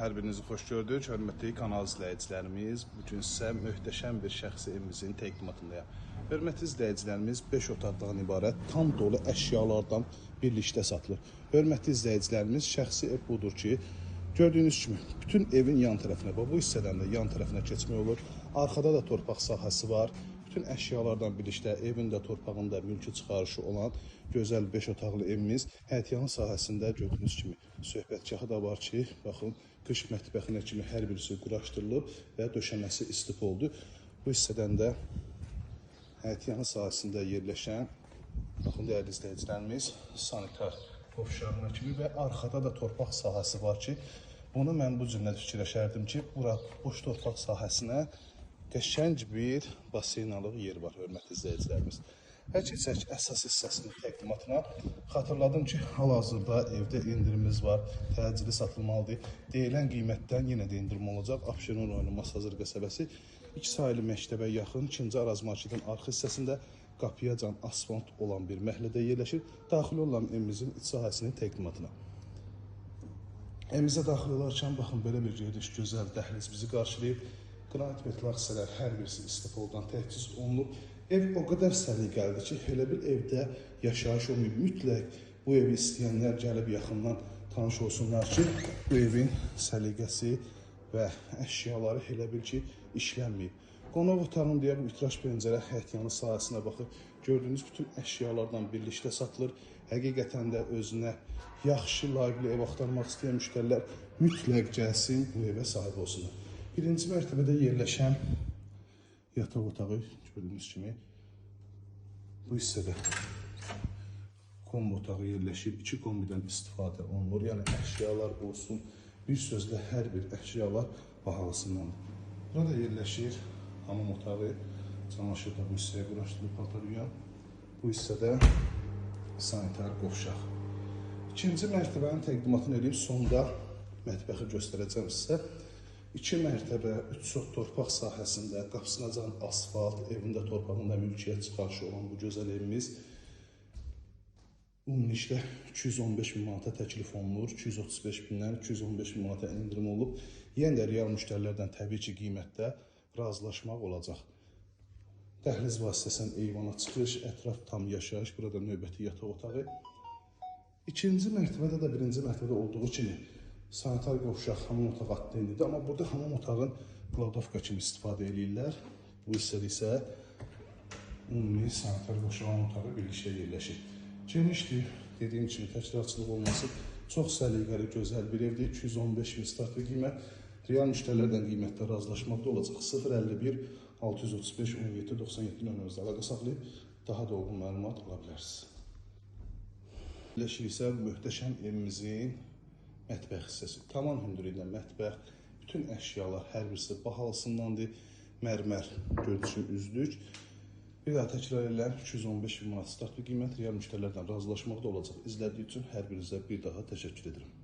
Hər birinizi xoş gördük. Hörmətli kanal izləyicilərimiz, bu gün sizə möhtəşəm bir şəxsi evimizin təqdimatındayam. Hörmətli izləyicilərimiz, 5 otaqdan ibarət tam dolu əşyalardan birlikdə satılır. Hörmətli izləyicilərimiz, şəxsi ev budur ki, gördüyünüz kimi bütün evin yan tərəfinə, bu hissədən də yan tərəfinə keçmək olur. Arxada da torpaq sahəsi var. Bütün əşyalardan birlikdə evin də torpağın da mülki çıxarışı olan gözəl 5 otaqlı evimiz həyətyanı sahəsində gördüyünüz kimi söhbətgahı da var ki, baxın, qış mətbəxinə kimi hər birisi quraşdırılıb və döşəməsi istif oldu. Bu hissədən də həyətyanı sahəsində yerləşən, baxın, dəyərli izləyicilərimiz, sanitar qovşağına kimi və arxada da torpaq sahəsi var ki, bunu mən bu cümlə fikirləşərdim ki, bura boş torpaq sahəsinə qəşəng bir baseynalıq yer var, hörmətli izləyicilərimiz. Hər keçək əsas hissəsinin təqdimatına. Xatırladım ki, hal-hazırda evdə endirimimiz var, təcili satılmalıdır. Deyilən qiymətdən yenə də endirim olacaq. Abşeron rayonu Masazır qəsəbəsi 2 saylı məktəbə yaxın 2-ci Araz marketin arxa hissəsində qapıyacan asfalt olan bir məhəllədə yerləşir. Daxil olan evimizin iç sahəsinin təqdimatına. Evimizə daxil olarkən baxın, belə bir geniş, gözəl dəhliz bizi qarşılayıb. Qranit betlaq hissələr hər birisi istifoldan təchiz olunub. Ev o qədər səliqəlidir ki, elə bir evdə yaşayış olmayıb. Mütləq bu evi istəyənlər gəlib yaxından tanış olsunlar ki, bu evin səliqəsi və əşyaları elə bil ki, işlənməyib. Qonaq otağının deyə bu vitraj pəncərə həyətyanı sahəsinə baxır. Gördüyünüz bütün əşyalardan birlikdə satılır. Həqiqətən də özünə yaxşı, layiqli ev axtarmaq istəyən müştərilər mütləq gəlsin, bu evə sahib olsunlar. Birinci mərtəbədə yerləşən yataq otağı gördüyünüz kimi bu hissədə kombi otağı yerləşir. 2 kombidən istifadə olunur. Yəni əşyalar olsun, bir sözlə hər bir əşyalar bahalısındandır. Burada yerləşir hamam otağı, çamaşır da bu hissəyə quraşdırılıb, paltar yuyan. Bu hissədə sanitar qovşaq. İkinci mərtəbənin təqdimatını edeyim. Sonda mətbəxi göstərəcəm sizə. 2 mərtəbə, 3 sot torpaq sahəsində, qapısınacan asfalt, evində torpağında mülkiyyət çıxarışı olan bu gözəl evimiz ümumilikdə 215 min manata təklif olunur. 235 bindən 215 min manata endirim olub. Yenə də real müştərilərdən təbii ki, qiymətdə razılaşmaq olacaq. Dəhliz vasitəsilə eyvana çıxış, ətraf tam yaşayış, burada növbəti yataq otağı. İkinci mərtəbədə də birinci mərtəbədə olduğu kimi sanitar qovşaq, hamam otağı adlı, amma burada hamam otağın kladovka kimi istifadə eləyirlər. Bu hissədə isə ümumi sanitar qovşaq, hamam otağı birlikdə yerləşir. Genişdir, dediyim kimi təkrarçılıq olması çox səliqəli, gözəl bir evdir. 215 min start və qiymət. Real müştərilərdən qiymətdə razılaşmaq da olacaq. 051 635 17 97 nömrəmizdə əlaqə saxlayıb daha dolğun məlumat ala bilərsiniz. Yerləşir isə möhtəşəm evimizin mətbəx hissəsi. Tamam hündürlüklə mətbəx, bütün əşyalar hər birisi bahalısındandır. Mərmər gördüyünüz üzlük. Bir daha təkrar edirəm, 215 min manat start bir qiymət, real müştərilərdən razılaşmaq da olacaq. İzlədiyi üçün hər birinizə bir daha təşəkkür edirəm.